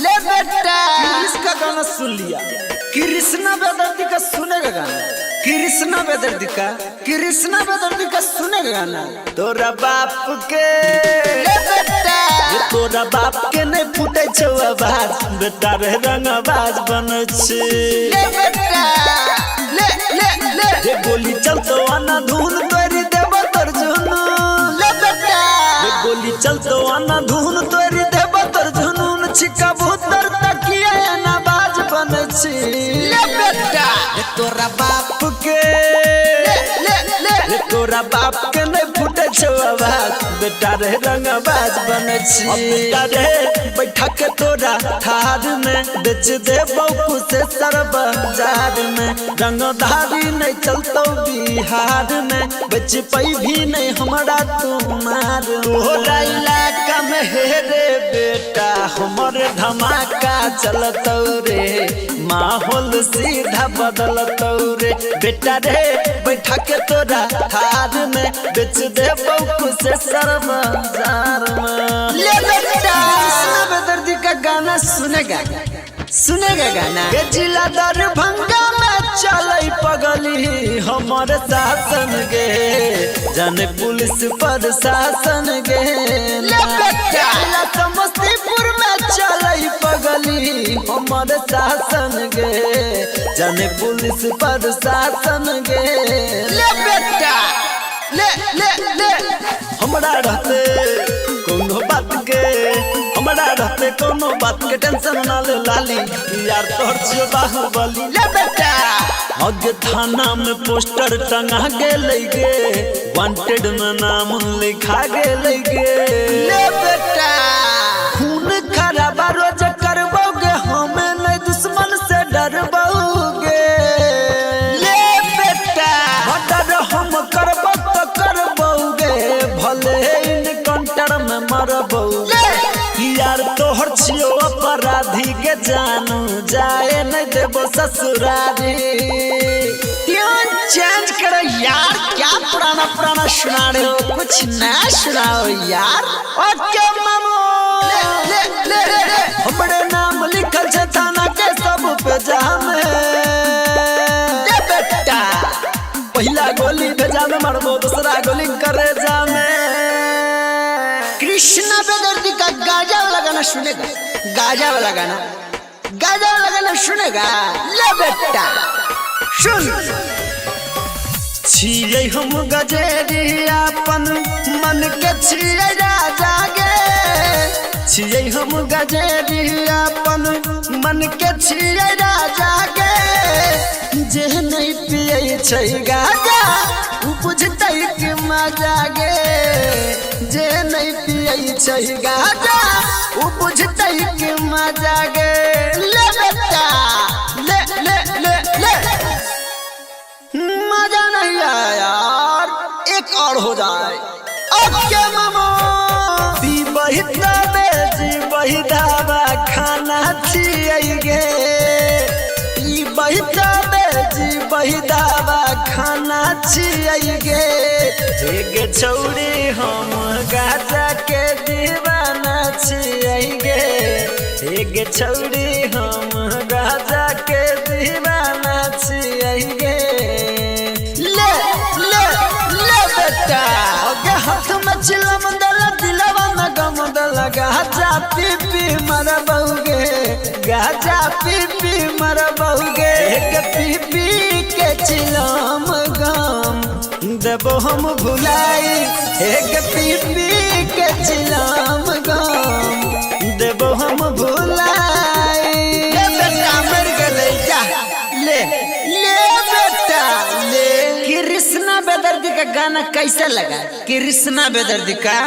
ले बेटा इसका गाना सुन लिया। कृष्णा बेदर्दी का सुनेगा गाना, कृष्णा बेदर्दी का, कृष्णा बेदर्दी का सुनेगा गाना। तोरा बाप के ले बेटा, तोरा बाप के नहीं फूटे छौ आवाज, बेटा रे रंगबाज बनै छी। ले बेटा ले ले ले, जे गोली चलतो आना धुन तोरी देबो तोर जुनून। ले बेटा, जे गोली चलतो आना धुन तोरी देबो तोर जुनून। छिका भूतर तकिया ना बाज बनै छी। ले बेटा, तोरा बाप के ले ले ले, तोरा बाप के नहीं फूटे छौ आवाज, बेटा रे रंगबाज बनै छी। बेटा रे बैठा के तोरा थार में बेच देबौ कुशेश्वर बाजार में। रंगधारी नहीं चलतौ बिहार में, बेच पैभी नहीं हमरा तुम्हार। तोरा इलाका में हे रे बेटा हमर धमाका चलतौ रे, माहौल सीधा बदलतौ रे। बेटा रे बैठा के तोरा थार में बेच देबौ कुशेश्वर बाजार में। ले बेटा कृष्णा बेदर्दी का गाना सुनेगा, सुनेगा गाना। के जिला दरभंगा में चलै पगली हमर शासन गे, जाने पुलिस पर शासन गे। ले बेटा, जिला समस्तीपुर में चलै पगली हमर शासन गे, जाने पुलिस पर शासन गे। ले बेटा ले ले ले, हमरा रहते कोनो बात के, हमरा रहते कोनो बात के टेंशन ना ले लाली, यार तोहर छियो बाहुबली। ले बेटा, अग थाना में पोस्टर टंगा गेलै गे, वांटेड में नाम लिखा गेलै गे। ले बेटा, खून खराबा रोज करबोगे, हमें नहीं दुश्मन से डरबोगे। ले बेटा, मर्डर हम करबो तो करबोगे, भले इनकाउंटर में मरबोगे। यार तोहर छियो अपराधी के जानू, जाए नहीं देबो ससुरारी। ट्यून चेंज करो यार, क्या पुराना पुराना सुना रहे हो, कुछ नया सुनाओ यार। ओके मामू ले ले ले ले, हमरे नाम लिखल छै थाना के सब पे जाम। ले बेटा, पहिला गोली भेजा में मरबो, दूसरा गोली करे जामे। कृष्णा बेदर्दी का गाजा वाला गाना सुनेगा, गाजा वाला गाना, गाजा वाला गाना सुनेगा। ले बेटा सुन, छियै हम गजेरी अपन मन के छियै राजा गे। छियै हम गजेरी अपन मन के छियै राजा गे। जे नहीं पियै छै गाजा उ बुझतै कि मजा गे। जे नहीं पियै छै गाजा उ बुझतै कि मजा गे। ले बेटा ले ले ले ले, मजा नहीं आया यार, एक और हो जाए। ओके मामू, पीबही तबे जीबही दावा खाना छियै गे। पीबही तबे जीबही दावा खाना छियै गे। हे छौरी हम गाजा के दीवाना छियै गे। हे छौरी हम गाजा के दीवाना छियै गे। ले ले ले बेटा, अगे हाथ में चिलम दला, दिलवा में गम दला। गाजा पी पी मरबौगे, गाजा पी पी मरबौगे। एक पी पी के चिलम गम देबो हम भुलाई। एक पी पी के चिलम गम देबो हम भुलाई। ले बेटा मर गए जा, ले ले बेटा ले। कृष्णा बेदर्दी का गाना कैसा लगा? कृष्णा बेदर्दी का